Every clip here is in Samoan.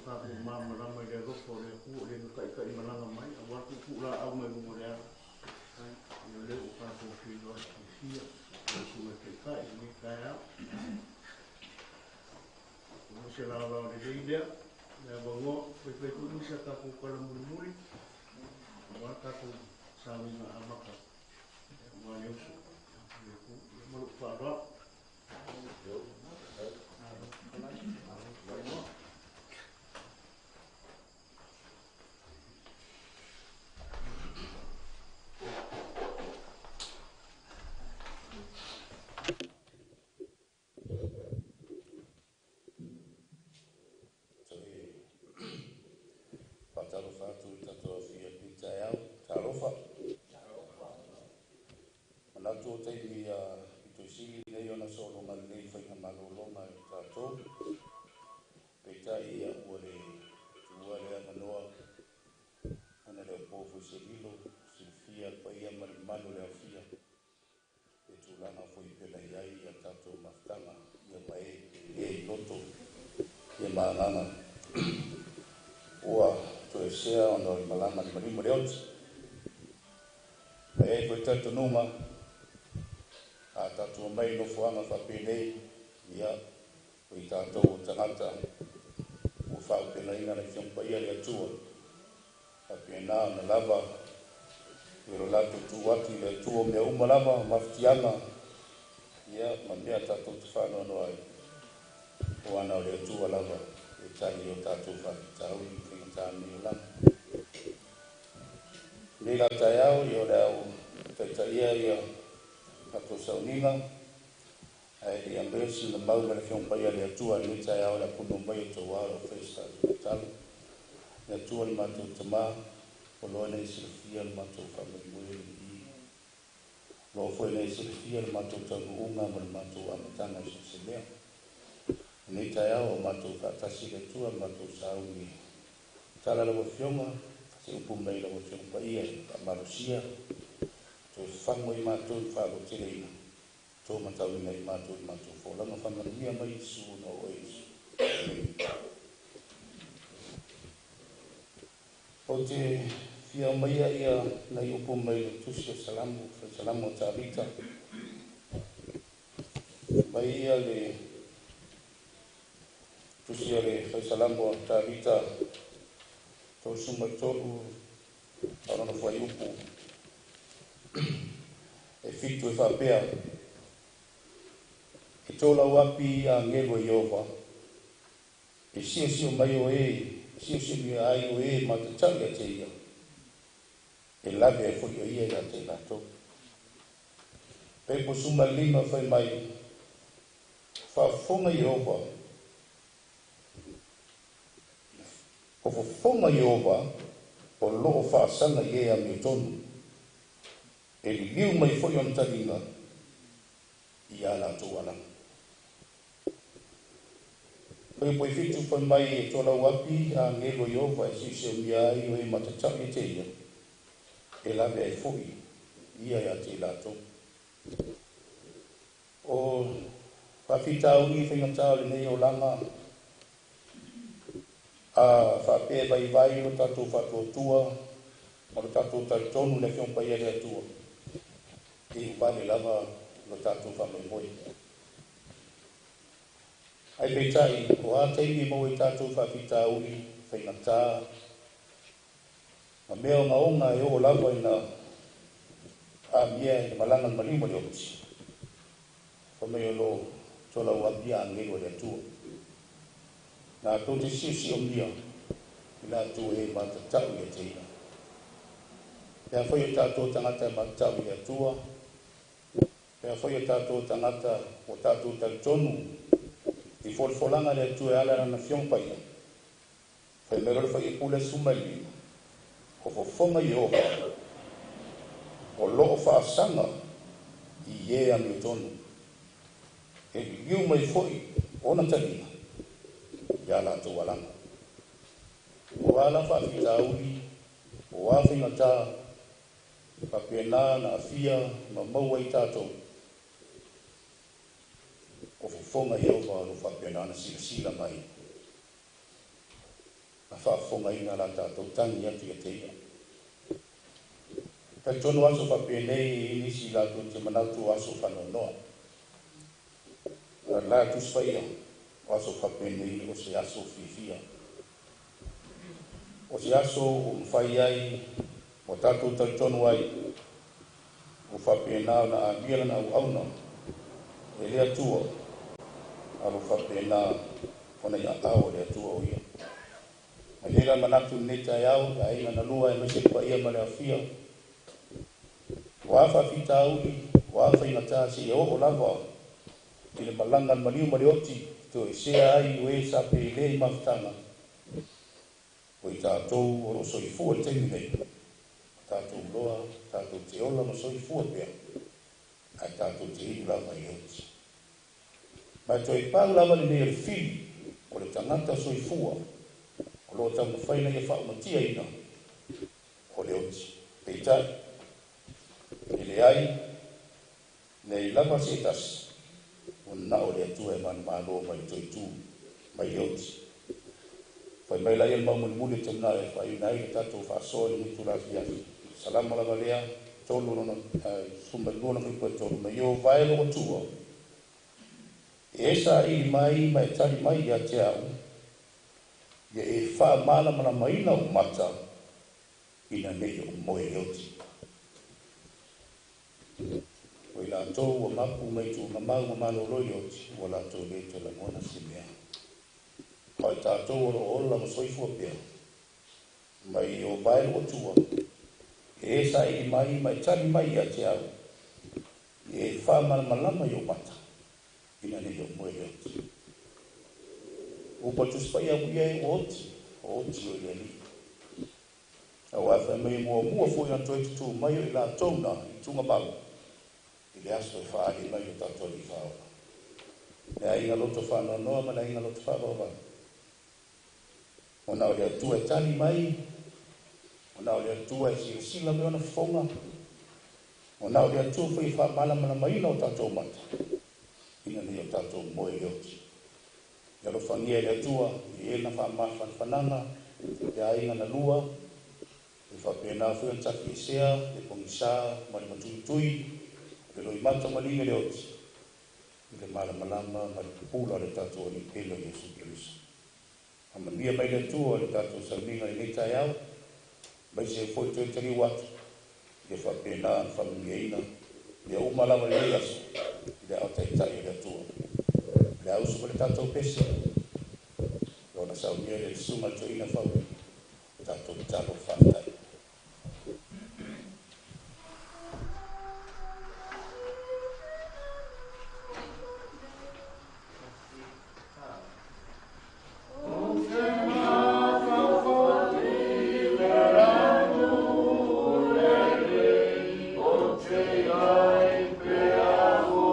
Tatou malamalama i le alofa o le Atua o lea na taitaimalaga mai aua le tuutuulaau mai luga o le ala. Ia o lea ua tatou feiloai fiafia lau Susuga i le Taitai i lenei taeao. Ua se laolao lelei lea, le avanoa, faifai foi nisi a tatou tala mulimuli aua le tatou sauniga amata aua le uso. Ia ma lou faaaloalo. Faatalofa atu i le tatou afia i lenei taeao. Talofa. Manatu o taimi pito i sili lenei ona sologa lelei faiga malologa e tatou. Peitai ia ua le tuua le avanoa ona le o po foi se lilo, silafia le paia ma le mamalu o le aofia le tulaga foi pei ona i ai a tatou mafutaga ia ma e e i loto ia ma agaga ua toesea ona o le malaga le maliu ma le oti. Ma e ai foi talitonuga a tatou mai nofoaga faapenei ia o i tatou o tagata ua faaaupegaina le Afioga Paia le Atua faapena ona lava i lo latou tu atu i le Atua mea uma lava mafatiaga ia ma mea tatou te faanoanoa ai o ana o le Atua lava e tali o tatou faafitauli i faigata nei olaga. Nei la taeao ia o le au taitaia ia tatou sauniga ae le aumaia sina mau ma le Afioga Paia le Atua i lenei taeao le apuno mai o tau ao lau fai sa tatalo. Le Atua le matou Tamā, o loa nei silafia le matou faamoemoe i le i. O loa foi nei silafia le matou taunuuga ma le matou amataga i so o se mea. Lenei taeao o matou faatasi le Atua matou sauni. Tala lau Afioga, se upu mai lau Afioga Paia e faamalosia, toe fafago i matou i faaloteleina, tō matauina i matou i matou folauga faamanuia mai Iesu ona o oe Iesu. Ou te fia aumaia ia nai upu mai le tusi o Salamu, Salamu o Tavita. Mai ia le tusi o le Salamu o Tavita, 33, o lona fuaiupu e 7 e faapea, e tō lau api agelu e Iova, e siosio mai o e, siosio mai ai o e matatau ia te ia, e lave ai foi o ia ia te latou. Pe posuma lima fai mai, faafofoga Iova, o fofoga Iova, o loo faasaga i e amiotonu, e liliu mai foi ona taliga i a latou alaga. Foi poi 7 fai mai e tō lau api agelu e Iova e siosiomia ai o e matatau ia te ia, e lave ai foi ia ia te latou. O faafitauli faigata o lenei olaga a faapea vaivai lo tatou faatuatua ma lo tatou talitonu le Afioga Paia le Atua e uvale lava lo tatou faamoemoe. Ai peitai o a taimi maua i tatou faafitauli faigata ma mea ogaoga e oo lava ina amia i le malaga le maliu ma le oti. Fai mai o lo tō lau api agelu e le Atua. Latou te siosiomia i latou e matatau ia te ia. Pe afai o tatou tagata e matatau i le Atua, pe afai o tatou tagata o tatou talitonu i folafolaga le Atua e ala lana Afioga Paia, fai mai loa le fuaiupu le 15, o fofoga Iova o loo faasaga i e amiotonu, e liliu mai foi ona taliga ia latou alaga. O a la faafitauli, o a faigata, faapena na afia ma maua i tatou, o fofoga Iova o lo faapena na silasila mai. na faafofogaina la tatou tagi atu ia te ia. Talitonu aso faapenei i nisi latou te manatu o aso faanoanoa. La Tusi Paia, o aso faapenei o se aso fiafia. O se aso ua mafai ai ua tatou talitonu ai ua faapena ona amia lana auauna e le Atua, a ua faapena ona i aao o le Atua o ia. Ma i ai la manatu i lenei taeao, le aiga na lua aemaise le paia ma le aofia, ua a faafitauli, ua a faigata seia oo lava i le malaga a le maliu ma le oti, toesea ai o e sa pelē i mafutaga, o i tatou o loo soifua i le taimi nei, tatou loa tatou te ola ma soifua pea, ae tatou te iu lava i le oti. Ma e toe pau lava lenei o le fili o le tagata soifua o loo taumafai ina ia faamatiaina o le oti. Peitai, e leai nei lava se tasi ua manao le Atua e manumalo mai le toetū mai le oti. Fai mai laia le mau mulimuli e taunao e faaiuina ai le tatou faasoa i lenei itula afiafi. Salama lava lea, 3 lona 12 ona fuaipua e 3, mai o vae lou Atua, e saili mai ma e tali mai ia te au, ia e faamalamalamaina ou mata, ina nei ou moe i le oti. O i latou ua mapu mai tuugamau ma malolo i le oti, ua latou le toe lagona se mea. A o i tatou o loo ola ma soifua pea, mai o vae lou Atua, e saili mai ma e tali mai ia te au, ia e faamalamalama i ou mata, ina nei ou moe i le oti. Upu a le Tusi Paia amuia e ua oti, o oti o i le Alii. Auā fai mai e muamua foi ona toe tutū mai o i latou na i tuugamau i le aso e faaali mai lo tatou Alii Faaola. Le aiga loto faanoanoa ma le aiga loto faavaovao. Ona o le Atua e tali mai, ona o le Atua e silasila mai ona fofoga, ona o le Atua foi e faamalamalamaina o tatou mata, ina nei o tatou moe i le oti. Ia alofagia e le Atua i e na faamafanafanaga le aiga na lua, e faapena foi ona tafiesea le pogisa ma le matuitui, le loimata ma ligi le oti, i le malamalama ma le pupula o le tatou Alii pele o Iesu Keriso. Faamanuia mai le Atua i le tatou sauniga i lenei taeao, aemaise foi toe taliu atu, ia faapena ona faamanuiaina mea uma lava i lenei aso i le aao taitai o le Atua. O le a usu ma le tatou pese, ona saunia le susuga i le toeaina Fauli, tatou tatalo faafetai. Ou te mafaufau i le lanu lelei, ou te ai pea o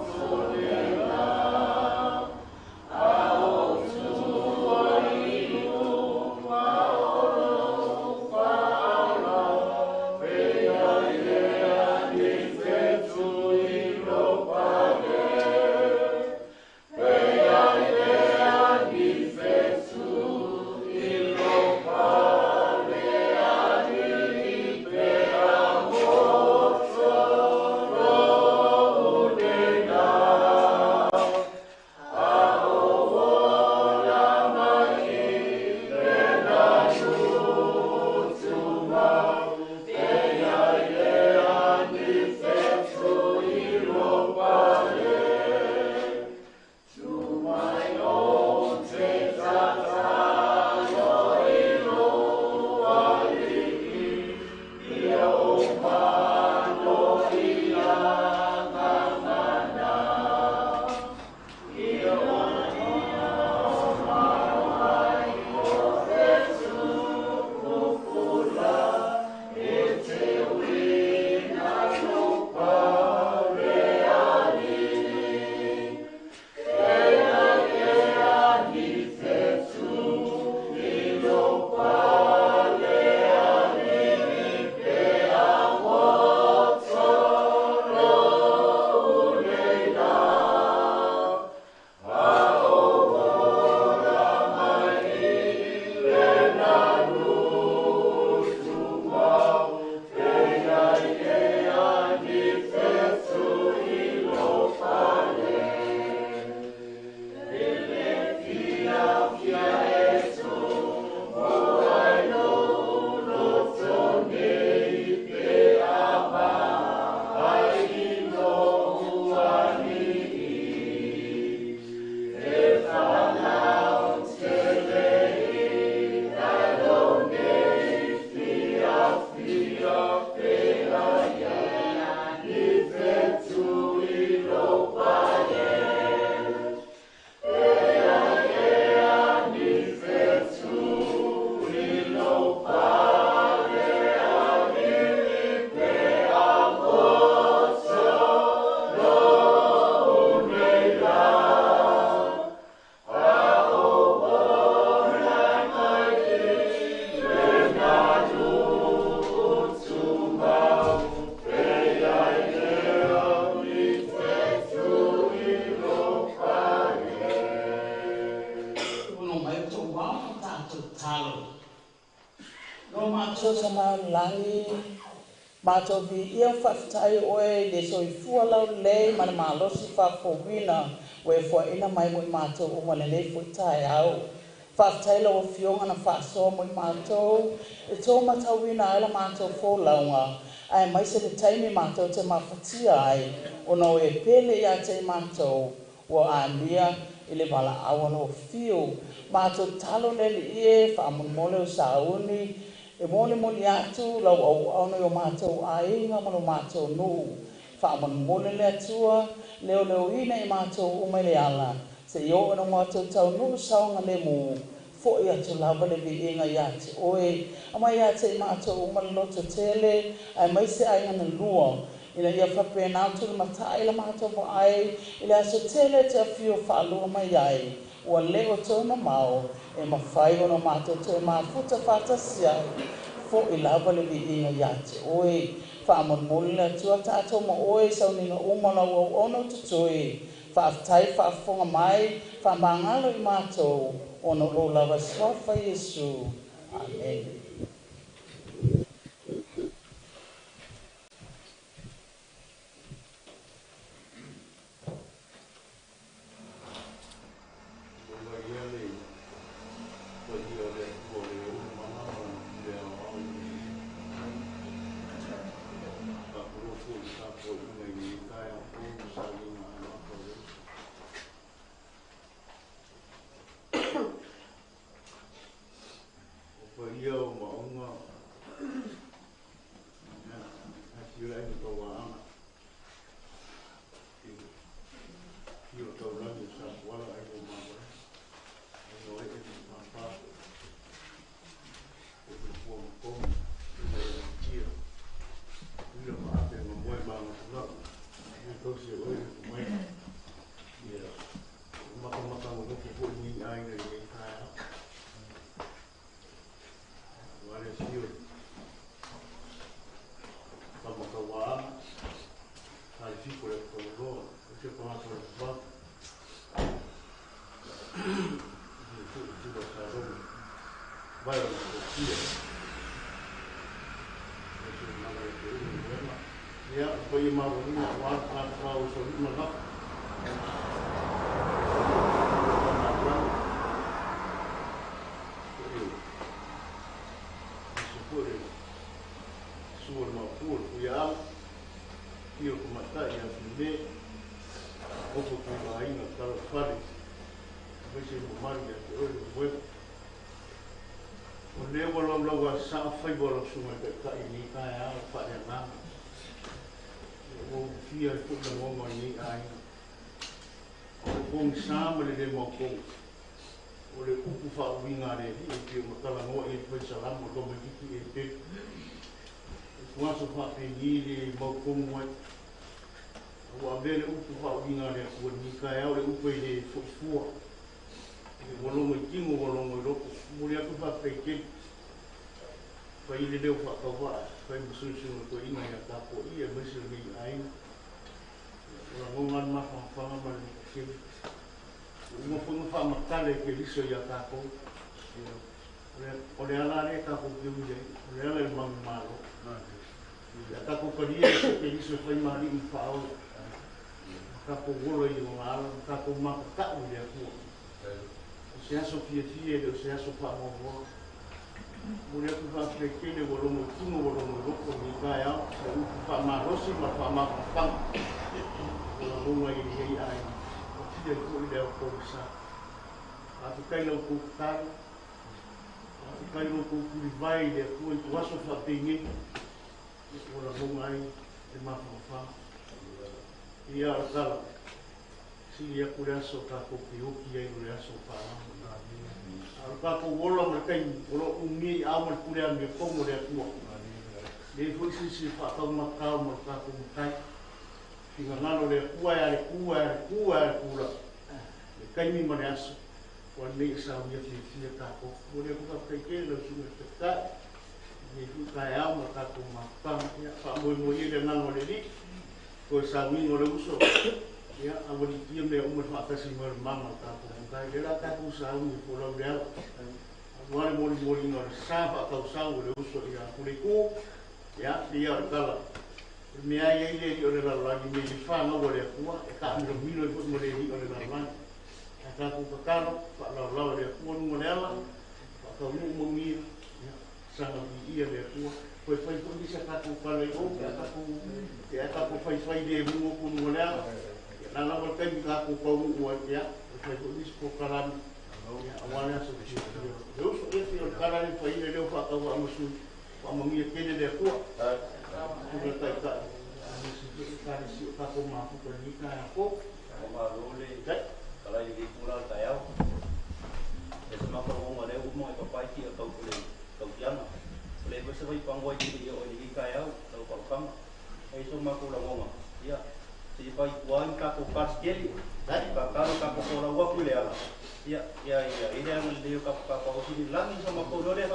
tolega, a o tua i luma. Malo. Lo matou tamalagi, matou viia faafetai oe i le soifua laulelei ma le malosi faafouina ua e foaina mai mo i matou uma lenei foi taeao. Faafetai lau Afioga na faasoa mo i matou e tou matauina ai la matou folauga, aemaise le taimi matou te mafatia ai, ona o e pele ia te i matou ua amia i le valaau a lou fiu. Matou talo le Alii e faamolemole o sauni e molimoli atu lau auauna i o matou aiga ma lo matou nuu. Faamolemole le Atua, leoleoina i matou uma i le ala, seia oo ina matou taunuu saogalemu, fo'i atu lava le viiga ia te oe. Aumai ia te i matou uma le loto tele, aemaise aiga na lua, ina ia faapena ona tulimatai la matou vaai i le aso tele e te afio faalua mai ai, ua le o toe mamao e mafai ona matou toe mafuta faatasi ai, fo'i lava le viiga ia te oe. Faamolemole le Atua tatou ma oe i sauniga uma lau auauna o totoe. Faafetai faafofoga mai, faamagalo i matou, ona o lou lava suafa Iesu. Amene. Ua ia le paia o le Atua le ou mana ma le aoao i le faatalofa i le tapuaiga i lenei taeao fou i sauniga amata o le uso. O paia o maauga afio le aiga tauaana i o taulagi o Sapuala ai o Mavae ai o ee ma papa o le pua matogi i le atia ila maape ma moe magatulaa e tausi oe le kumai ia matamata nonofo foi ni aiga i lenei taeao. Ua le afio Tamatauaana, sa le fipo le tauloa, o se pagata o le vavau. Le foi tula sa logo, vai o le tofia. O se mana le te ulu wema. Ia, o paia maualuga ua tagata faaosolima gafa. Sua le mapua le kuiaau, fio kumatai ia whime, ofo tuivaaiga tala fale, aemaise mamalu ia te oe le moema. O lea ua laulau a saa faiva o lau susuga i taitai i lenei taeao faaleagaga. Ua ufia ai foi lagona o lenei aiga. O le pogisa ma le le maopou, o le upu faauiga a le Alii e pei ona talanoa i ai le fai salamo o tamaitiiti e pele. O fuaso faapeni le mautonu ai. Ua avea le upu faauiga a le Atua i lenei taeao, le upu e le foifua. Ua logo i tino, ua logo i loto. Momoli atu faafetai tele. Fai le leo faatauvaa, fai ma suisuga toeaina ia tapuaia aemaise lenei aiga. O lagona le mafanafana ma le tele. Ua uma foi ona faamatala e Keriso ia tatou. O le ala lea tatou te ui ai, o le ala i le manumalo. Ia tatou talia e Keriso e fai ma alii ma faaola. Ma tatou ola i ona ala, ma tatou matatau i le Atua. O se aso fiafia e le o se aso faanoanoa. Momoli atu faafetai tele ua logo i tino ua logo i loko lenei taeao, le upu faamalosi ma le faamafanafana. Ua lagona i lenei aiga, ua fia ai foi le ao pogisa. Faafetai lau tou tatalo, faafetai lo tou tulivae i le Atua i tuaso faapenei, ua lagona ai le mafanafana. Ia o le tala, sili atu le aso tatou te oti ai o le aso faalama. A o le tatou ola ma le taimi, o lo o umia i ao ma le pule amiotonu o le Atua. Le foi sisi faataumatao ma le tatou matai. Finagalo le Atua e a le ku, e a le ku, e a le kula. Le taimi ma le aso, ua lenei e saunia fiafia tatou. Momoli atu faafetai tele lau susuga i le Taitai. Lenei foi taeao ma le tatou mafutaga. Ia, faamoemoe i le agaga o le Alii, toe sauniga o le uso. Ia, aualiitia mea uma le faatasi mai o le mana o tatou matai. Lea la tatou sauni folau le ala. Aua le molimoliga o le sa faatausau o le uso ia Puleiku, ia, pei lava o le tala, o le mea e i ai le alii o le lalolagi nei i le fanau a le Atua, e taamilomilo ai foi ma le alii o le lalolagi. Ae tatou tatalo, faalaolao e le Atua luga o le ala, faataunuu manuia, ia, saga viia le Atua. Toe fai foi nisi a tatou tala i o, pe a tatou faifai lemu atu i luga o le ala. Ia, o le a lava le taimi tatou taunuu ai, ia, toe fai foi nisi polokalame, ia, aua le aso fiafia o le uso. Ia, pei o le tala lea e mafai ai lea ua faatauvaa ma sui usufono, faamanuia tele le Atua. Susuga i le Taitai, aemaise foi o Ekalesia o tatou mafuta i lenei taeao fou. Malo le talai i lenei itula o le taeao. E se mafaufauga o lea ua uma ona e papai tia tau le tautiaga. O le foi se vaipangoa i te le i oo i lenei taeao lau faautaga. E i ai so matou lagona, ia, se i fai tua ni tatou cards tele, tatalo tatou folau atu i le ala, ia, ia, ia, i le agalelei o tatou tapaosi i le lagi, so matou lea